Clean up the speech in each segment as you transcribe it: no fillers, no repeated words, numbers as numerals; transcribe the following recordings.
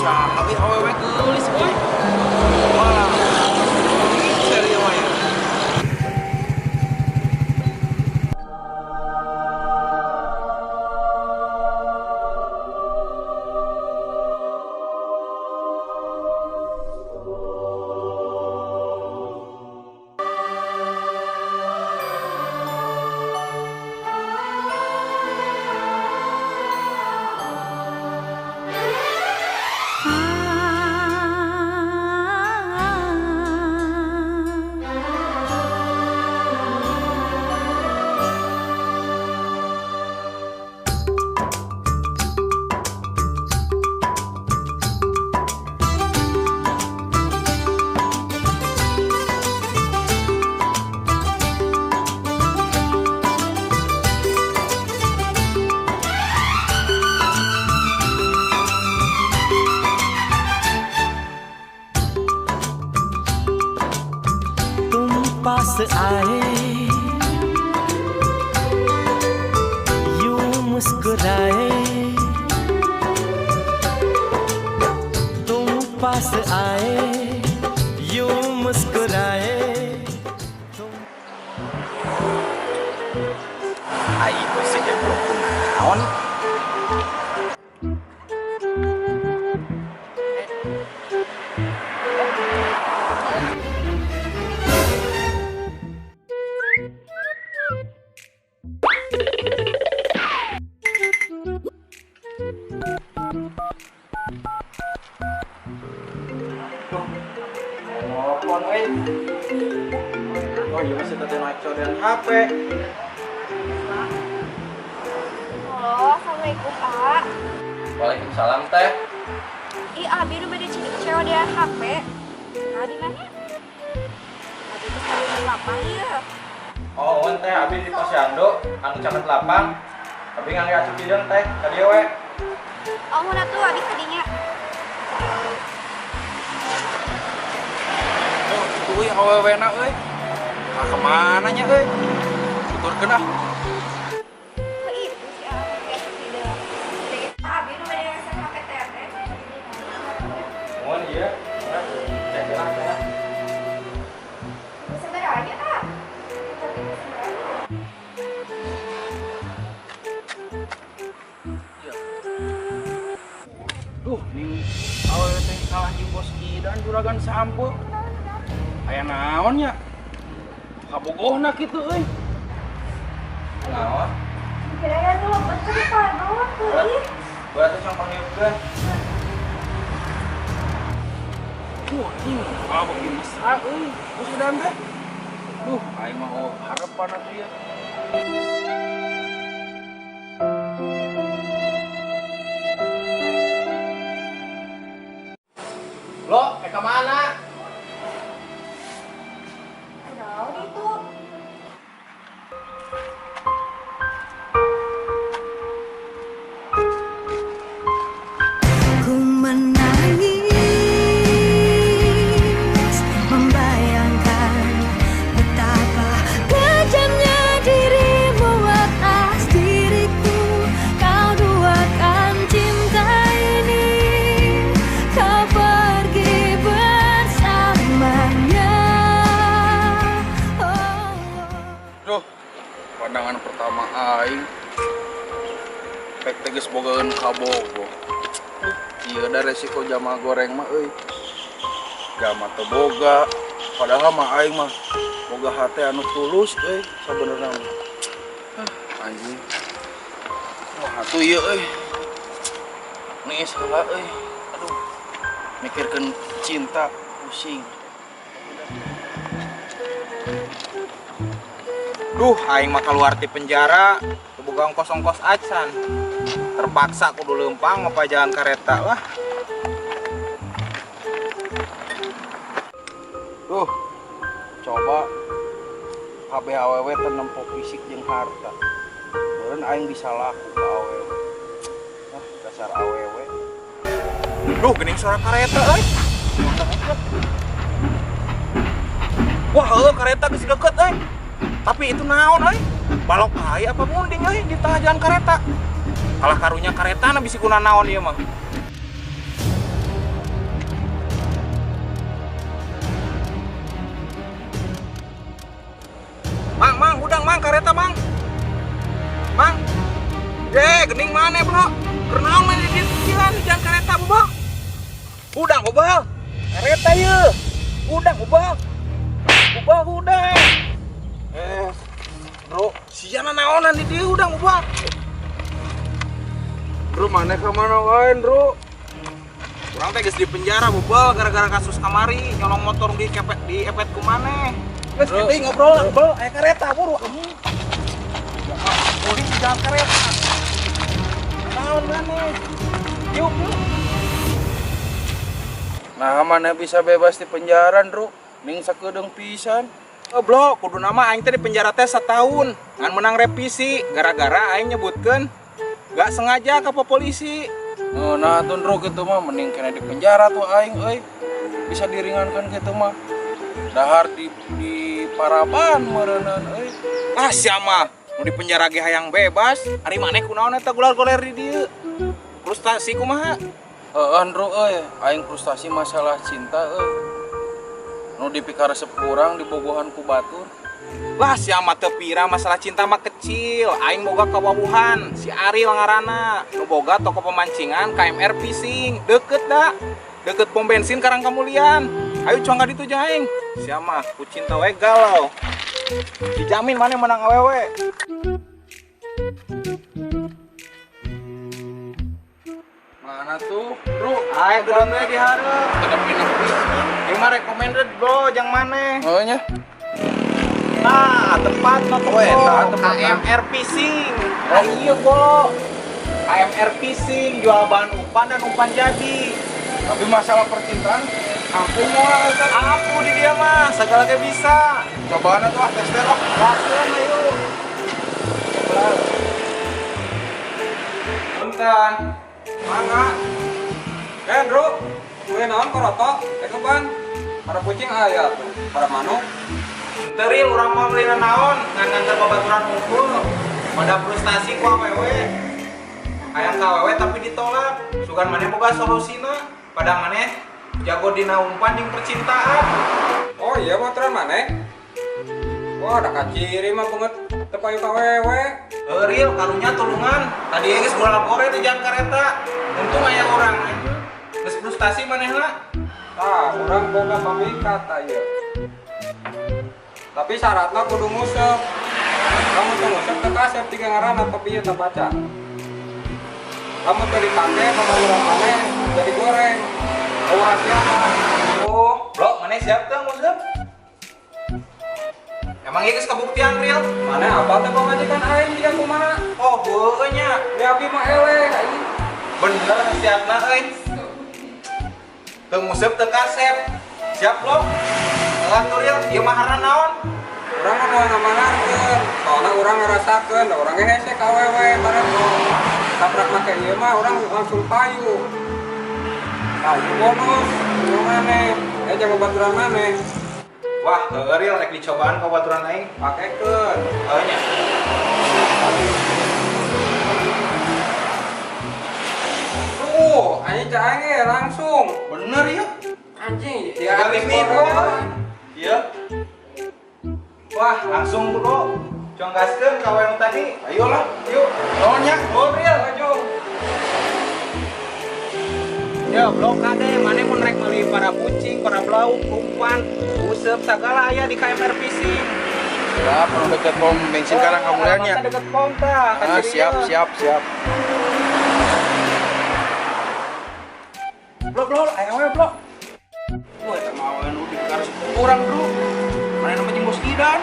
Saha euy awewe geulis euy. Wah. Serius mah ya. तुम पास आए यूं मुस्कुराए, तुम पास आए यूं मुस्कुराए। Aing bisi jeblok kunaon? Duh, telepon euy. Oh iya, masih tadi naik codean HP. Halo, assalamualaikum, Pak. Waalaikumsalam, Teh. Ih, abi nu bade COD HP. Nah, di mana? Abi teh di lapang ieu. Oh, on Teh, abi di Posyandu, anu caket lapang. Abi ngangge asup hideung, Teh, ka dieu we. Oh, mun atuh abi ka dinya. Oh, itu euy awewena euy. Ah, kemana nya euy? Tuturkeun ah. Oh, itu si abi asup hideung. Teh, abi nu bade resen HP teh teh. Mohon iya. Nah, teh lah, teh. Sabaraha nya, ah? Tapi sabaraha? Duh, ning awewe teh kalah jeung bos Idan juragan sampo. Aya naon nya? Kabogohna kitu euy. Naon? Kira-kira tuh lebet tuh panon tuh. Ih. Berarti sang panggilkeun. Duh, anjing, ah beuki mesra euy. Bos Idan teh. Duh, aing mah oh harapan atuh ya. Lo, ke mana? Naon itu? Ku menangis membayangkan betapa kejamnya dirimu atas diriku. Kau duakan cinta ini, kau pergi bersamanya. Oh. Duh, pandangan pertama aing pek teh geus bogaeun kabogoh. Ieu da resiko jama goreng mah euy. Jama teu boga, padahal mah aing mah boga hate anu tulus euy sabenerna mah. Ah, anjing. Wah, atuh ieu euy. Nih salah euy. Aduh. Mikirkeun cinta pusing. Duh, aing mah keluar ti penjara, teu boga ongkos-ongkos acan. Terpaksa kudu leumpang ngapa jalan kareta lah. Duh, coba kabeh awewe teu nempo fisik jeung harta. Meureun aing bisa laku ka awewe. Ah, dasar awewe. Duh, geuning suara kareta euy. Wah, heuh kareta geus deket euy. Tapi itu naon euy? Balok kai apa munding euy di tengah jalan kareta. Kalah karunya kareta na bisi kuna naon ieu mah. Gening maneh, Bro? Keur naon maneh di dieu di jalan kereta, Bro? Udang, Bro. Kereta ye. Udang, Bro. Bro, udang. Eh, Bro, sia naonan di dieu udang, Bro. Bro, maneh ka mana wae, Bro? Urang teh geus di penjara, Bubel, gara-gara kasus kamari nyolong motor di kepet di epet ku maneh. Geus Bro. gede ngobrol, Bro, aya kereta buru. Polisi di jalan kereta. Naon maneh? Yuk, yuk. Nah, maneh bisa bebas di penjara, Bro? Ning sakedeung pisan. Oh, bro, kudu nama aing teh di penjara teh setahun. Ngan menang revisi gara-gara aing nyebutkeun gak sengaja ke polisi. Oh, nah tuh Bro gitu mah mending kena di penjara tuh aing euy. Bisa diringankan gitu mah. Dahar di paraban meureunan euy. Ah, siapa? Nu di penjara ge hayang bebas. Ari maneh kunaon eta gular-goler di dieu? Frustasi kumaha? Heeh, Bro euy, aing frustasi masalah cinta euy. Nu dipikaresep kurang dibogohan ku batur. Lah siapa teu pira masalah cinta mah kecil. Aing boga kawawuhan, si Ariel ngaranna. Nu boga toko pemancingan KMR Fishing, deket da. Deket pom bensin Karang Kamulian. Ayo cuang ka ditu jeung aing. Siapa ku cinta we galau. Dijamin maneh menang awewe. Mana tuh, Bro? Ayo gedung we di hareup. Nepi-nepi. Ieu mah recommended bro, jang maneh. Oh nya. Nah, tempat no Oh, eta tempatna. KMR Fishing. Oh iya, Bro. KMR Fishing jual bahan umpan dan umpan jadi. Tapi masalah percintaan aku mau Aku di dia mah, segala ge bisa. Cobaan atuh ah tes teh ah. Langsung ayo. Punten. Mangga. Eh, Bro. Gue naon korotok? Eh, kapan? Para kucing aya tuh, para manuk. Teril urang mau beli naon, ngan nganter babaturan unggul. Pada frustasi ku awewe. Hayang ka awewe tapi ditolak. Sugan maneh boga solusina. Pada maneh jago dina umpan jeung percintaan. Oh iya, baturan maneh? Wah, ada kaciri mah banget teu payu ka awewe. Real karunya tulungan. Tadi geus gua lapore di jalan kereta. Untung aya urang. Geus frustasi manehna. Tah, urang boga pamikat tah ieu. Tapi syaratna kudu nguseup. Lamun teu nguseup teu kasep tiga ngaranna tapi ieu teu baca. Lamun teu dipake pembangunan maneh jadi goreng. Oh, rahasia. Oh, bro, maneh siap teu nguseup? Emang ieu geus kabuktian real? Maneh apa teh pamajikan aing jiga kumaha? Oh, heueuh nya. Di abi mah eleh aing. Bener siapna euy. Teu nguseup teu kasep. Siap lo? Ngatur real, ieu mah harna naon? Urang mah moal ngamanarkeun, soalna urang ngarasakeun, da urang ge hese ka awewe bareng. Saprak make ieu mah urang langsung payu. Payu bonus, nu maneh, eh jangan baturan maneh. Wah, heueuh real rek dicobaan ka baturan aing. Pakekeun. Heueuh nya. Tuh, anjing cak aing ge langsung. Bener ya? Anjing, dia Gak habis mimpi, goreng. Iya. Wah, langsung bro. Cuang gaskeun ka nu tadi. Ayolah. Yuk. Naon nya? Oh, real, ayo. Ya, blok kade, maneh mun rek meuli para kucing, para belauk, umpan, useup sagala aya di KMR Fishing. Ya, perlu deket pom bensin Karang Kamulian nya. Deket pom tah. Ah, siap, siap, siap. Blok, blok, ayo we, blok. Wah, eta mah awewe nu dikaresep urang, Bro. Maneh nama jeung Bos Idan.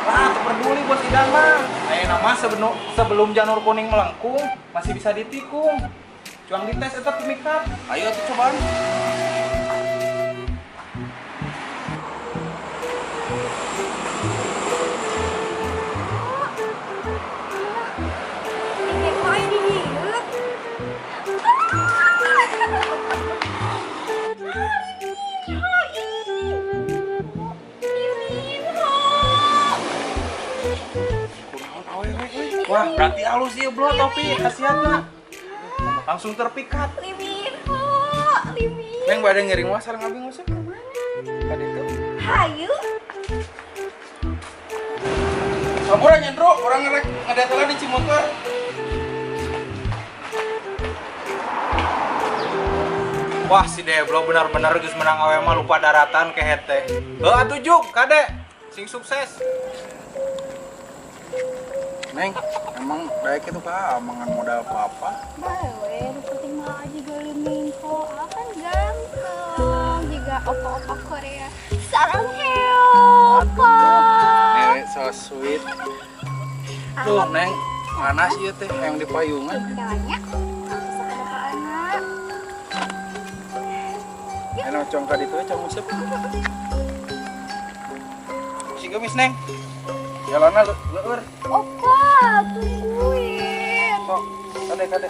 Lah, teu peduli Bos Idan mah. Ayeuna mah sebelum janur kuning melengkung, masih bisa ditikung. Cuang dites eta pemikat. Ayo atuh cobaan. Ini kok aya di dieu? Lee Min Ho, ih. Lee Min Ho. Kunaon awewe euy? Wah, berarti halus ieu bro topi khasiatna. Langsung terpikat. Lee Min Ho, Lee Min. Neng bade ngiring mah sareng abi nguseup. Ka ditu. Hayu. Sampura nya, Bro, urang ngerek ngadetelan di Cimontor. Wah, si Deblo benar-benar geus menang awe mah lupa daratan kehet teh. Heuh atuh Juk, kade. Sing sukses. Neng, emang daek itu ka amangan modal apa-apa? Bae, nu penting mah aja galiminho. Ah kan ganteng, juga opa-opa Korea. Sarang heo, opa. Nenek so sweet. Tuh, Neng, panas ieu teh yang di payungan. Jalannya, sok ada ka anak. Enak cong ka ditu cong usep. Si gemis, Neng. Jalanna leueur. Opa, tungguin. Sok, kade kade.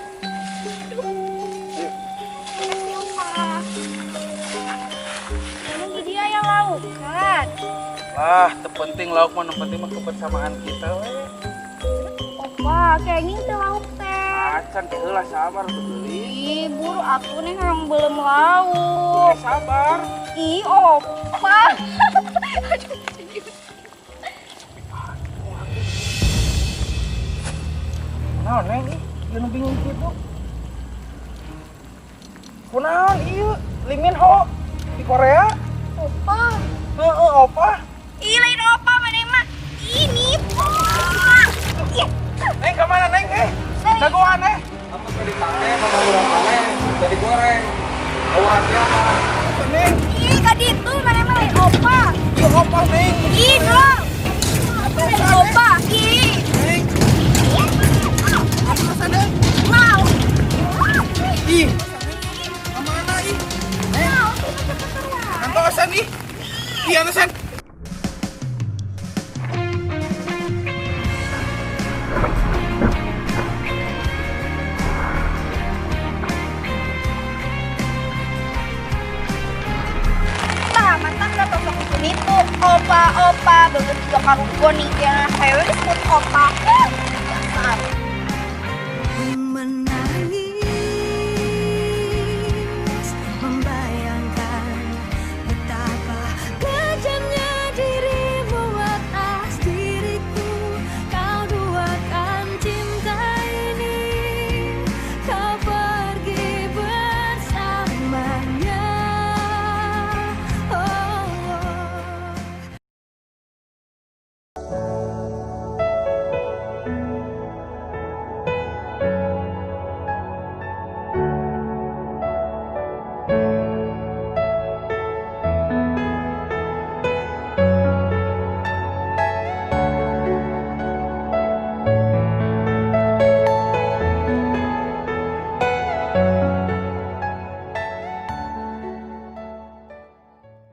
Ayo. Makasih, Opa. Emang jadi aya laukan. Lah, teu penting lauk mah, nu penting mah kebersamaan kita we. Opa, kenging teu lauk teh. Acan teh heula sabar tuh beli. Ih, buru atuh nih hayang belum lauk. Eh, sabar. Ih, opa. Aduh, serius. Naon, Neng? Ih, ieu nu bingung kitu. Kunaon ieu? Lee Min Ho di Korea? Opa. Heeh, opa. Ih, lain opa mana mah. Ih, nipu. Ih, Neng ka mana, Neng? Eh, dagoan eh. Apa tadi dipake sama urang maneh jadi goreng. Aurat siapa? Neng, ih, ka ditu mana mah lain opa. ieu opa, Neng. Ih, dong. Lain opa. Ih. Neng, apa Neng? Mau. Ih, ka mana ih? Neng, Mau, cepet-cepet antosan ih. Ih, antosan. Tah, mantan udah tosok itu nipu. Opa, opa, begitu juga kamu nih ya. Ayo disebut opa.